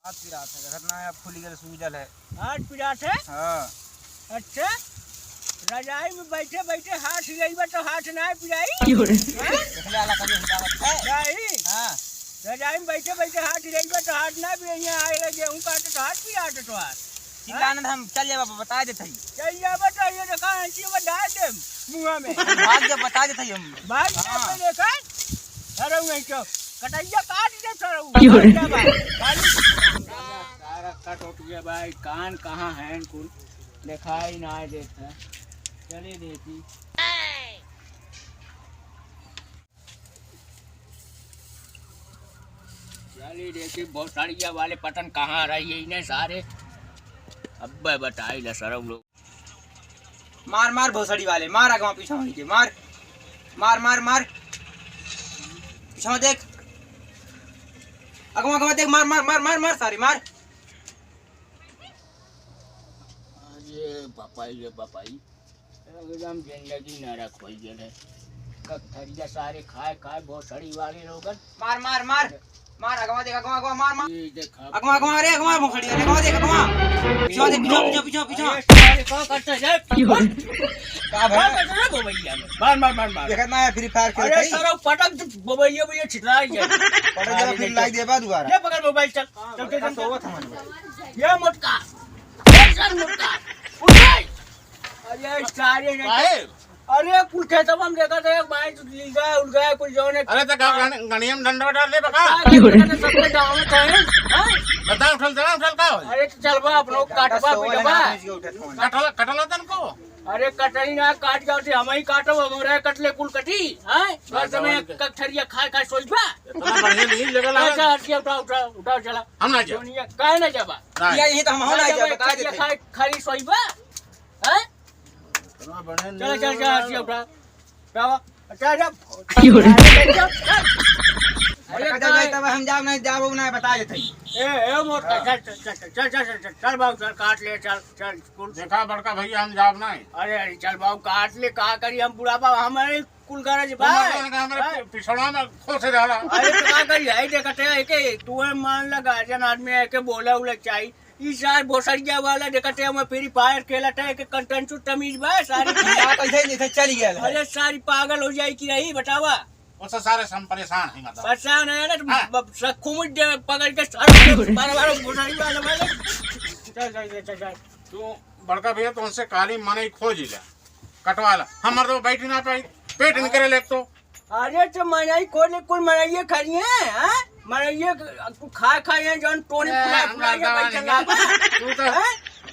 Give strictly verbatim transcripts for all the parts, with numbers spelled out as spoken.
हाथ पिरात है, देखत ना है, अब खुली गल सूजल है। हाथ पिरात है? हाँ। अच्छा, रजाई में बैठे बैठे हाथ हिलइबा तो हाथ ना पिराई? क्यों रे? हाँ? देखले वाला कभी हिलावत है? नहीं। हाँ। रजाई में बैठे बैठे हाथ हिलइबा तो हाथ ना पिराई, यहाँ आए लगे गेहूँ काटे तो हाथ पिरात है तोहार। चिल्लाना तो हम चल जाबा, बता देत हई। चल जाबा तो ये देखा, ऐसी में डाल दे मुँह में। भाग जा, बता देत हई हम। भाग जा, हाँ। तो देखा, सरऊ नहीं तो कटैया काट दे सरऊ। क्यों रे? भाग जा, भाग। सारा कट उठ गया भाई, कान कहाँ है कुल देखाई ना देत है। चलिए देखी। चली देखी भोसड़िया वाले पतन कहाँ रही है इन्हें सारे। अब्बे बताई ला सरऊ लोग। मार, मार भोसड़ी वाले, मार अगवा पीछा होई के, मार। मार, मार, मार। पीछा देख। अगवा, अगवा देख, मार, मार, मार, मार, मार, सारे मार। अरे बापाई रे बापाई, एकदम जिंदगी नरक होइ गेल है। ककथरिया सारे खाए खाए भोसड़ी वाले लोगन। मार, मार, मार, मार, अगवा देख, अगवा, अगवा, मार, मार। ये देखा। अगवा, अगवा, अरे अगवा भोसड़ी, अरे अगवा देख, अगवा। पीछा देख, पीछा, पीछा, पीछा, पीछा। अरे सारे का करते हैं? का भला? का करते हैं मोबाइल में? मार, मार, मार, मार। देखत ना है Free Fire खेलत अरे है। सारा पटक दे, मोबाइल ये, ये छितरा गया। पटक देबा, अरे फिर देख। लाइक देबा दोबारा। ये पकड़ मोबाइल, चल। चल, चल, चल, चल। सोवत हमारे भाई। ये मोटका। ये सर मोटका। उठ भाई। अरे सारे ने काहे? अरे कुल खेतवा में देखा था, एक भाई तो लील गया, उड़ गया, कुछ जौन है। अरे तो गाँव गण-, गणिया में डंडा डाल दे बका। सबके गाँव में कहे, हाँ? बता उठल, चला उठल का हो? अरे तो चल बा, अपनो काटबा, सोवत पिटबा। है, इसके उठे फोन। कटला, कटला तन को? अरे कटई ना, काट जाओ थे, हम ही काटो, हमारे कटले कुल कटी, हाँ? बस हमें ककथरिया खाए खाए सोचबा। इतना बढ़िया नहीं लगा ला। अच्छा, हंसिया उठाओ, उठाओ, उठाओ, चला। हम ना जाब। दुनिया, काहे ना जाबा? ना। या यही तो हम ना जाब, बता देते। खाली सोचबा, हाँ? इतना बढ़िया चला, नहीं चला, लगा चला, ला। हंसिया उठा। उठावा। अच्छा, अच्छा। क्यों रे? अरे, अरे, अरे, काहे? तब हम जाब नहीं, जाब नहीं, बता देते। ए, ए, मोटका, हाँ। चल, चल, चल बाबू, चल, काट ले, चल, चल, कुल। देखा बड़का भैया, हम जाब नहीं। अरे, अरे, चल बाबू, काट ले, का करी हम बुढ़ापा, हमारे कुल गरज बा। हमारे हाँ? पिछड़ा में खोसे रहला। अरे, तो का करी, है, देखते हैं, एके, तू है, मान ला, गार्जियन आदमी है, एके बोला उला चाहिए। ई सार भोसड़िया वाला देखते हैं, मैं Free Fire खेलत है, एके कंटन चुट तमीज बा, सारी। या कैसे, जैसे चल गया है। अरे, सारी पागल हो जाई कि रही, बतावा। उससे सारे से हम परेशान हैं, मतलब। परेशान है ना, तो हाँ। ब-, स-, खुमुट दे, पकड़ के सारे बार-बार घुसाई वाले, वाले। चल, चल, चल, चल, चल। तू बड़का भैया, तो उनसे काली मनई खोज ले, कटवा ला। हमर तो बैठ ना पाई, पेट निकरे ले तो। अरे, तो मनई खोज ले, कुल मनइये खड़ी हैं, हाँ? मनइये क-, तू खा, खा, ये जौन टोनी ए, फुला, हम फुला, ये ना बैठ जावा। तू तो हैं?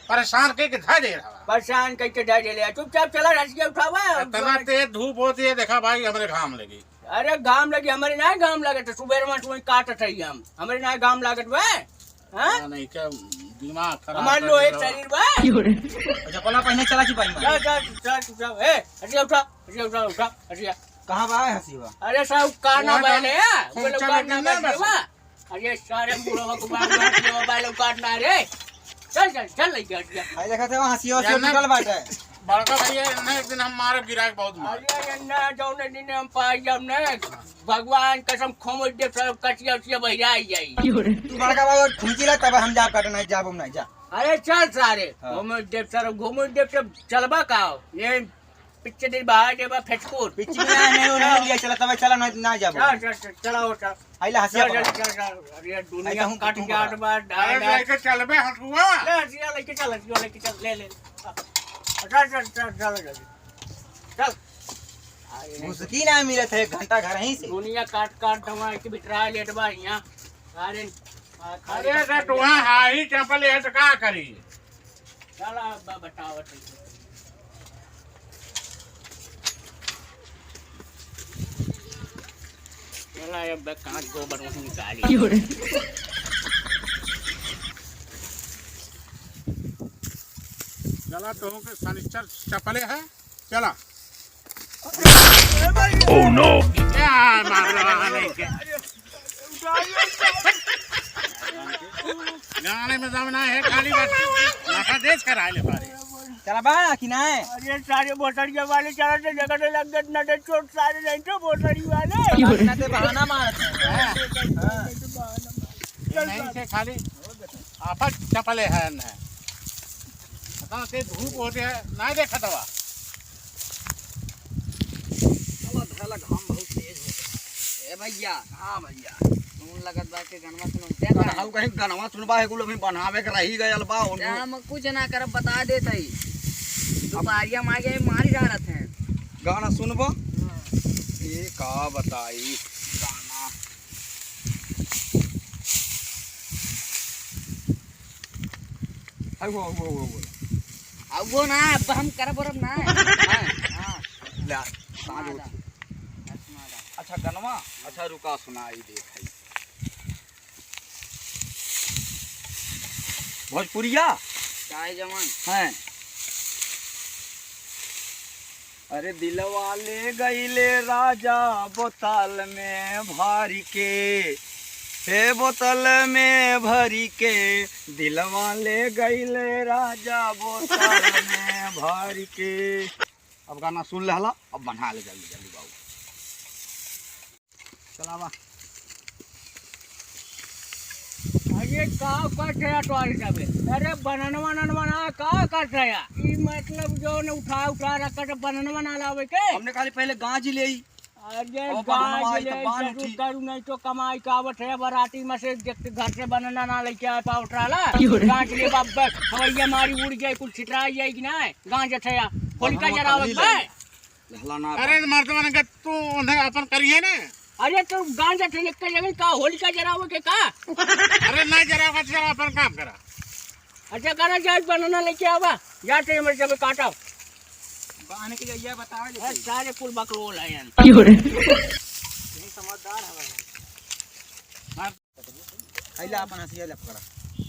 परेशान के, के धर दे रहा। परेशान कइके धर दे ले, चुपचाप चला, रसिया उठावा। इतना तेज धूप होती है, देखा भाई, हमरे घाम लगी। अरे घाम लगी, हमरे नाहीं घाम लागत, सुबेर में तू काटत है हम, हमरे नाहीं घाम लागत बा, हाँ? पता नहीं क्या दिमाग खराब हमार कर लोहे दिया। शरीर बा। अच्छा, पहले पहले चला चुपाई मार। चल, चल, चल, चल, ए, हटिया उठा, हटिया उठा, उठा, हटिया। कहाँ बा है हंसी बा? अरे साहब, का ना वहाँ बा जाओ। ले, हाँ? वो लोग का ना बा बा। अरे सारे बुढ़वा को मार मार दिया, मोबाइल उतार ना रे। चल, चल, चल, लेके हट गया। भाई, देखा था, वहाँ हंसी, हंसी यार, ना, टूटल बाटे। बड़का भैया, ना, एक दिन हम मारब गिराक बहुत मार। अरे, ये ना, जौने दिन हम पाई, जब ना, भगवान कसम, खोमोच देब, सब कचिया उचिया बहिरा ही जाई। तू बड़का भाई और खुंची ला, तब हम जा काटे, नहीं जाब, हम नहीं जा। अरे, चल सारे, हाँ। खोमोच देब, सर, खोमोच देब, सब चलबा का हो? ये पिच्चे दिन बाहर जेबा फेचकूट। पिच्चे दिन ना, नहीं, नहीं, नहीं, चला, तब चला, ना, ना जाबो। चल, चल, चल, चला हो, चल। आइला हंसिया चल, पकड़। चल, चल, चल। अरे, दुनिया आई कहूँ कट कुटुम जात बा। बा, अरे, डाल, डाल। लेके चलबे हंसुआ। ले, हंसिया लेके चल, हंसिया लेके चल, ले, ले। चल, चल, चल, चल, चल। चल। अरे, मुस्की ना मिलत है एक घंटा घर ही से। दुनिया काट, काट दवा, एक बिटरा लेट बा यहाँ। अरे, अरे, तो तुहा हाही चपल है, तो का करी? चला, अब बतावत है। चला, अब कांच गोबर में निकाली। क्यों रे? चला, तो के शनिचर चपले है, चला। Oh no! क्या मार रहा है नहीं क्या? गाने में दम ना है, खाली बस नशा तेज करा ले सारे। चला बा कि नहीं? अरे सारे भोसड़िया वाले चला थे, जगह लग गए, नटे चोट सारे नहीं थे भोसड़ी वाले। ना ते बहाना मारत है। हाँ। हाँ। ये नहीं से खाली। आफत चपले है न। पता से धूप होते है, ना देखा दवा। चला धला, घाम बहुत तेज होता है। ए भैया। हाँ भैया। नून लगत बा के गनवा सुनो। क्या गनवा कहीं गनवा सुनबा है, कुल अभी बनावे के रही गयल बा, उनको हम कुछ ना करब, बता देत हई। दुपहरिया में आ गए, मारी डालत हैं। गाना सुनबा? हाँ। ये का बताई गाना। हाय, वो, वो, वो, वो। आ, वो ना, अब हम करब उरब ना। हाँ। हाँ। ले, साँझ होती। अच्छा, गनवा? अच्छा, रुका, सुनाई देत हई। भोजपुरिया? चाहे जवान। हैं। अरे दिलवा ले गईले राजा बोतल में भरी के, हे बोतल में भरी के, दिलवा ले गईले राजा बोतल में भरी के। अब गाना सुन लेहला, अब बना ले जल्दी जल्दी बाबू। चलावा। अरे का करत है तोहरी सबे? अरे बननवा ननवा ना का करत है? ई मतलब जौन उठा उठा रखत बननवा ना लावे के? हमने खाली पहले गांज ले आई। अरे और बननवा गांज आई ले तब बान जरूर उठी। करू, नहीं तो कमाई का आवत है, बराती में से देख के घर से बनना ना लेके आ पावत रहला। क्यों रे? गांज ले बाप, हवैया मारी उड़ जाए, कुल छितरा जाए कि ना? गांज उठे, होलिका बननवा जरावत खाली ले बे। आई। लहला ना अरे बा। मर्दवन के तू उन्हें अपन करिए ना। अरे तो गांजा ठेले के जगह का होलिका जरावे के का? अरे ना जरावे के, चला अपन काम करा। अच्छा करा, जाए बनना लेके आवा, जाते हमरे जब काटा। बांध के जइया बतावे ले अरे सही। सारे कुल बकलोल है यार। क्यों रे? यही समझदार है भाई। अइला अपन हथिया ले पकड़ा।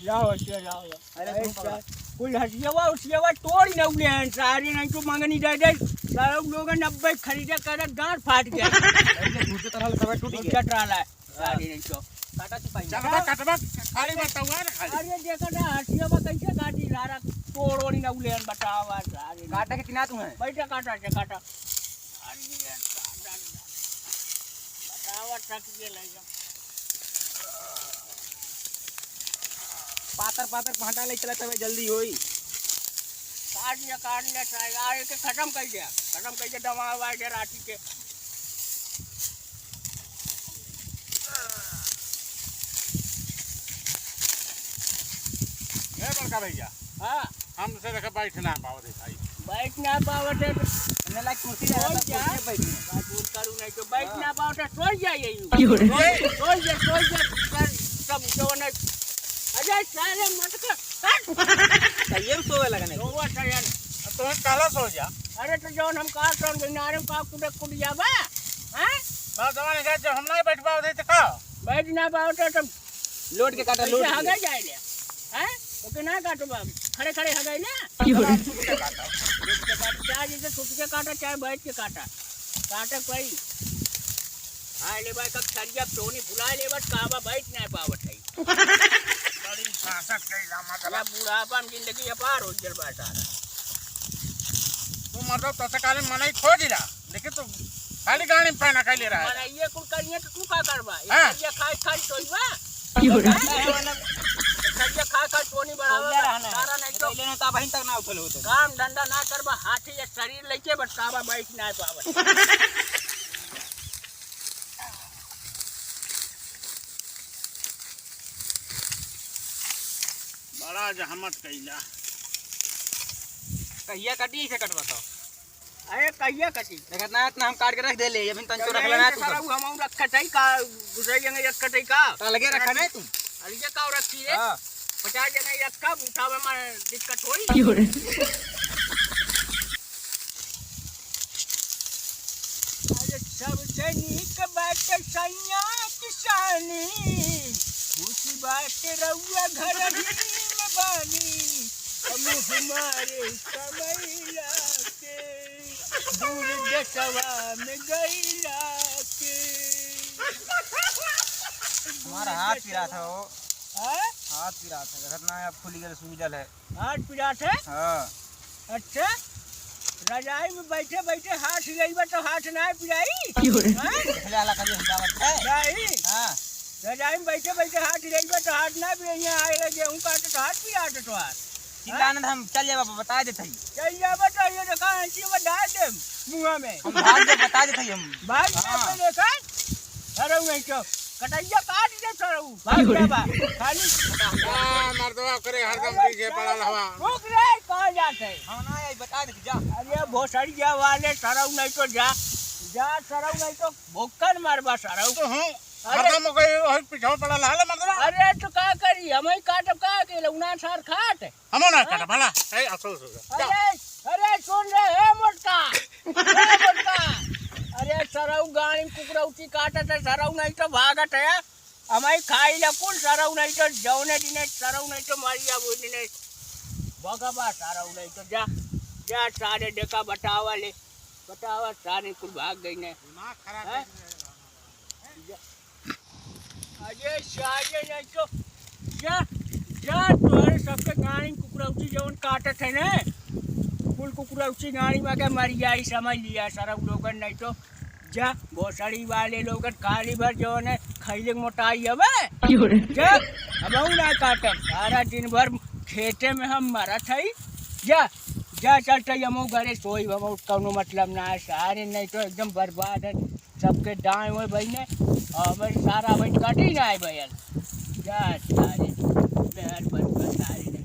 जाओ, हथिया जाओ, जाओ। अरे, अरे, तुम पकड़ा। कुल हथियावा, उठियावा तोड़ न उले हैं, सारे नहीं तो मंगनी दे दे। सारे लोगन अब्बे खरीदे करे, गांड फाट गया। अरे, झूठे तरह ले तबे टूट गया। झूठे तरह ले, सारे नहीं तो। काटा छुपाई। चल बा, कटबा, खाली बतावा ना खाली। अरे, देखा ना, हथियावा कैसे काटी, सारा तोड़ ओड़ न उले हैं, बतावा, सारे नहीं। काटा के किना तुम्हें? बैठा, काटा, काटा। अरे, काटा, बतावा, टक के ले जा। पातर पातर भांटा ले चला तबे जल्दी होई। काट लिया, काट लिया, टाइगर, आगे के खत्म कर दिया, खत्म कर दिया, दमा हुआ है राती के। ए बड़का भैया। हाँ। हमसे देखे बैठ ना पावत है भाई। बैठ ना पावत है। हमने ला कुर्सी लगा था, सोई जा। कुर्सी पे बैठ गए। बात बोल करू नहीं तो बैठ हाँ। ना पावत है, सोई जा यही। क्यों रे? सोई, सोई जा, सोई जा, कर सब जो न, अरे सारे मत कर, हट। तो ये भी सोवे लगा नहीं। सोवा था यार। अब तुम्हें काला सो जा। अरे तो जौन हम कहा, तौन गइनारे में का कुदे कुद जाबा? हैं? ना जवान है, जब हम नहीं बैठ पावत है तो का? बैठ ना पावत है तो लोट के काटा, लोट कैसे के। हगे जाए ले? हैं? ओके ना काटो बाबू, खड़े खड़े हगे ना। क्यों रे? सुत के काटो। सुत के काटो, चाहे जैसे सुत के काटो, चाहे बैठ के काटा, काटे कोई। हाँ, ले भाई, कब छरिया टोनी फुला ले, बस काबा बैठ ना पावत है। बड़ी सासत कइला, मतलब। साला बुढ़ापा में जिंदगी अपार हो गइल बा साला। तू मतलब तोसे काले मनई खोज रहा, लेकिन तू खाली गाड़ी में पैना कैले रहा है। मनई ये कुल करिए तो तू का करबा? हाँ। ये खाए खाए सोइबा? क्यों रे? हाँ? ये खाए खाए टोनी बढ़ावा, खौले रहना है। सारा नहीं तो पहले ना तो बहिन तक ना उठल होते। काम धंधा ना करबा, हाथी ये शरीर लेके बस काबा बैठ ना पावत। बड़ा जहमत कइला। कहिया कटी इसे कटवा तो? अरे कहिया कटी? देखत ना इतना हम काट के रख देले, अभी तन तो चल रख लेना यही तू सारा सब। उ हम रखत है का, दूसरे जगह रखत है का? तो अलगे रखा ना तू। अलगे का रखी रे? हाँ। पचास जने एक कप उठावे में दिक्कत होई। क्यों रे? अरे सबसे नीक बाटे सैया किसानी, खुशी बाटे रउआ घर ही में बानी, हम हमारे कमैला के, दूर देशवा में गैला के। हमारा हाथ पिरात है हो। हाँ? हाथ पिरात है, देखत ना है, अब खुली गल सूजल है। हाथ पिरात है? हाँ। अच्छा, रजाई में बैठे बैठे हाथ हिलाइबा तो हाथ ना पिराई? क्यों रे? हाँ? देखले वाला कभी हिलावत है? नहीं। हाँ। रजाई में बैठे बैठे हाथ हिलाइबे तो हाथ ना भी यहाँ आए लगे, गेहूं काटे तो हाथ भी आटे तो हाथ। चिल्लाना तो हम चल जाबा, बता देत हई। चल जाबा तो ये देखा, ऐसी में डाल दे मुंह में। हम भाग जाब, बता देत हई हम। भाग जाबा हाँ। देखा, सरऊ नहीं तो कटैया काट दे सरऊ, भाग जाबा। खाली हाँ, मर्दवा करे हरदम अरे पीछे पड़ल हवा। रुक रे, कहाँ जाते? हम ना आई, बता देत, जा। अरे भोसड़िया वाले सरऊ नहीं तो जा, जा सरऊ नहीं तो भोकन मारबा सरऊ। तो हूँ, अरे। हरदम ओके ओही पीछे पड़ल हले मर्दवा। अरे तो का करी, हम ही काटब का अकेले, उना सार खाट। हमो ना हाँ? काटब, भला। ए, असो, असो, असो। जा। अरे, अरे सुन रे, हे मोटका, हे मोटका। अरे सरऊ गाड़ी कुकरौती काटत है, सरऊ नहीं तो भागत है। हम ही खाई ला कुल सरऊ नहीं तो जौने दिने सरऊ नहीं तो मर जाबो दिने। भगबा सरऊ नहीं तो जा, जा सारे देखा बतावा ले, बतावा सारे कुल भाग गई ने। दिमाग खराब हैं? कर दिया। अरे सारे नहीं तो जा, जा तोहरे सबके गाड़ी कुकरौती जौन काटत है ने, कुल कुकरौती गाड़ी में के मर जाई, समझ लिया सरऊ लोगन नहीं तो जा, भोसड़ी वाले लोगन खाली भर जौन है खैले के मोटाई हवे। क्यों रे? जा, हम ना काटब, सारा दिन भर खेते में हम मरत हई। जा, जा चलते हमहू घरे सोई, हमहू कौनो मतलब ना है, सारे नहीं तो एकदम बर्बाद है। सबके दाएं हुए बहिने, और हमारे सारा बैठ काटी ना आए भैया। जा सारे, मेहर बन बन सारे ने।